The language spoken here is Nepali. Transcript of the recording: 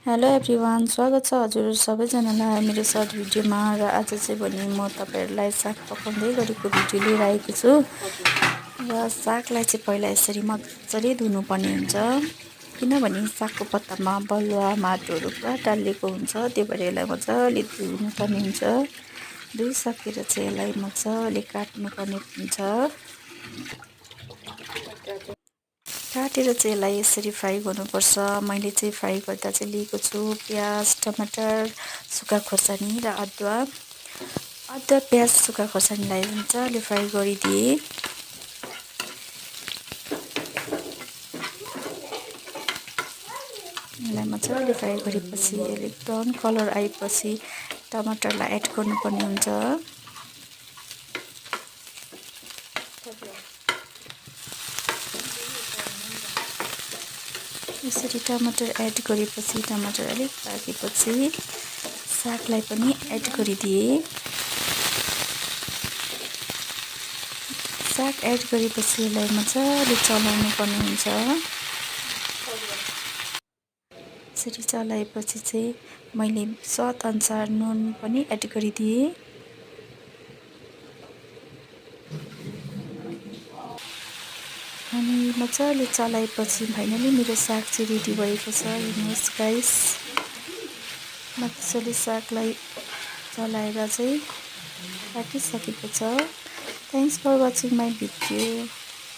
हेलो एभ्रिवान, स्वागत छ हजुर सबैजनालाई मेरो सर्ट भिडियोमा। र आज चाहिँ भने म तपाईहरुलाई साग पकाउँदै गरेको भिडियो लिएर आएको छु। र सागलाई चाहिँ पहिला यसरी मजाले धुनुपर्ने हुन्छ, किनभने सागको पत्तामा बलुवा माटोहरू पुरा डालिएको हुन्छ। त्यही भएर यसलाई मजाले धुनुपर्ने हुन्छ। धुइसकेर चाहिँ यसलाई मजाले काट्नुपर्ने हुन्छ। काटेर चाहिँ यसलाई यसरी फ्राई गर्नुपर्छ। मैले चाहिँ फ्राई गर्दा चाहिँ लिएको छु प्याज, टमाटर, सुक्खा खोर्सानी र अदुवा। प्याज, सुक्खा खोर्सानीलाई मजाले फ्राई गरिदिएँ। यसलाई मजाले फ्राई गरेपछि यसले ब्राउन कलर आएपछि टमाटरलाई एड गर्नुपर्ने हुन्छ। यसरी टमाटर एड गरेपछि टमाटर अलिक पाकेपछि सागलाई पनि एड गरिदिएँ। साग एड गरेपछि यसलाई मजाले चलाउनु पर्ने हुन्छ। यसरी चलाएपछि चाहिँ मैले स्वाद अनुसार नुन पनि एड गरिदिएँ। अनि मजाले चलाएपछि फाइनली मेरो साग चाहिँ रेडी भएको छ। हेर्नुहोस् गाइस, मजाले सागलाई चलाएर चाहिँ पाकिसकेको छ। Thanks for watching my video.